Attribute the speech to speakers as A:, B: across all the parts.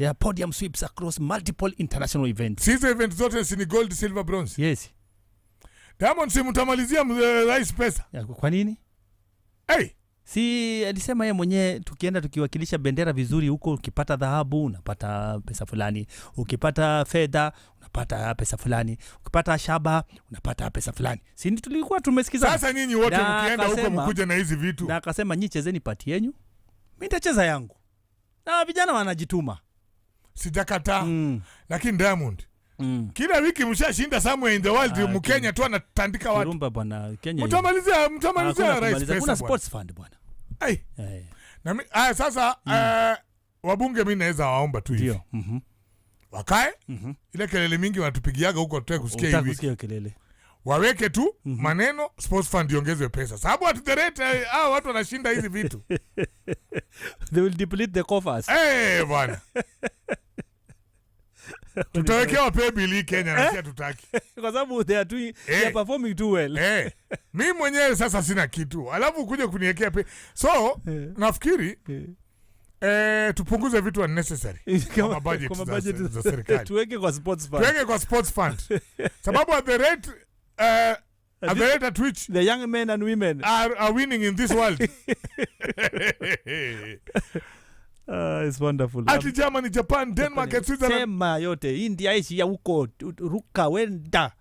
A: There are podium sweeps across multiple international events.
B: Si hizo event zote si ni gold, silver, bronze?
A: Yes.
B: Diamond, si mtamalizia rais pesa?
A: Ya, kwa nini?
B: Hey,
A: Si alisema yeye mwenyewe tukienda tukiwakilisha bendera vizuri huko, ukipata dhahabu unapata pesa fulani, ukipata fedha unapata pesa fulani, ukipata shaba unapata pesa fulani. Si ndi tulikuwa tumesikizana?
B: Sasa nyinyi wote
A: Na
B: mkienda huko mkuje na hizi vitu.
A: Na akasema nyi chezeni part yenyu, mi nitacheza yangu, na vijana wanajituma.
B: Sijakataa. Lakini Diamond, kila wiki mshashinda somewhere in the world,
A: Ah,
B: Mkenya tu anatandika watu.
A: Kirumba bwana, Kenya
B: Mtamalizia
A: hakuna
B: rais
A: kumaliza.
B: pesa
A: Kuna
B: bwana.
A: sports fund bwana.
B: Ai. Na aya, sasa wabunge mi naweza waomba tu hivi.
A: Ndio.
B: Wakae ile kelele mingi wanatupigiaga huko tutaki kusikia
A: Hutaki
B: hivi.
A: kusikia kelele.
B: Waweke tu maneno sports fund iongezwe pesa. Sababu at the rate hao watu wanashinda hizi vitu.
A: They will deplete the coffers.
B: Eh, bwana. Tutawekewa pay bill hii Kenya na si hatutaki.
A: Kwa sababu they are doing, they are performing too well.
B: Mi mwenyewe sasa sina kitu. Alafu ukuje kuniwekea pay. So, nafikiri tupunguze vitu unnecessary kama budget
A: Kama budget
B: za serikali.
A: Tuweke kwa sports fund.
B: Tuweke kwa sports fund. Sababu at the rate at which
A: the young men and women
B: are winning in this world.
A: It's wonderful.
B: Ati Germany, Japan, Denmark and Switzerland.
A: Sema yote India, Asia huko ruka wenda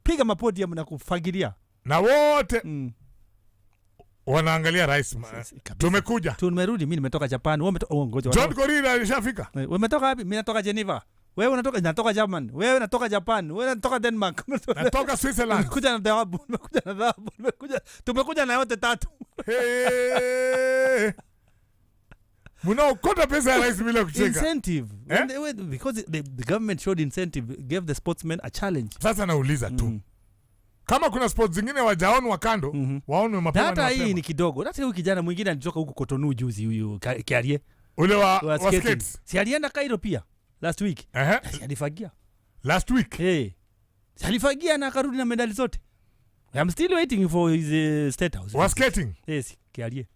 A: piga mapodium na kufagilia.
B: Na wote wanaangalia rais.
A: Kabisa.
B: Tumekuja.
A: Tumerudi, mimi nimetoka Japan, wewe umetoka, oh, ngoja.
B: John Korir alishafika.
A: Wewe umetoka wapi? Mimi natoka Geneva. Wewe unatoka, natoka German. Wewe unatoka Japan. Wewe unatoka Denmark.
B: Natoka Switzerland.
A: Nimekuja na dhahabu, nimekuja na dhahabu, tumekuja na yote tatu.
B: Hey. Mnaokota pesa ya rais bila kucheka.
A: Incentive.
B: Eh?
A: Because the government showed incentive, gave the sportsmen a challenge.
B: Sasa nauliza tu. Kama kuna sports zingine wajaonwa kando, waonwe mapema
A: Hata
B: na
A: hii
B: mapema.
A: ni kidogo. Hata huyu kijana mwingine alitoka huku Cotonou juzi, huyu Kiarie.
B: Ule
A: Wa
B: wa
A: skating.
B: skates.
A: Si alienda Cairo pia last week. Si alifagia.
B: Last week.
A: Hey. Si alifagia na akarudi na medali zote. I'm still waiting for his state house.
B: Wa skating.
A: Yes, Kiarie.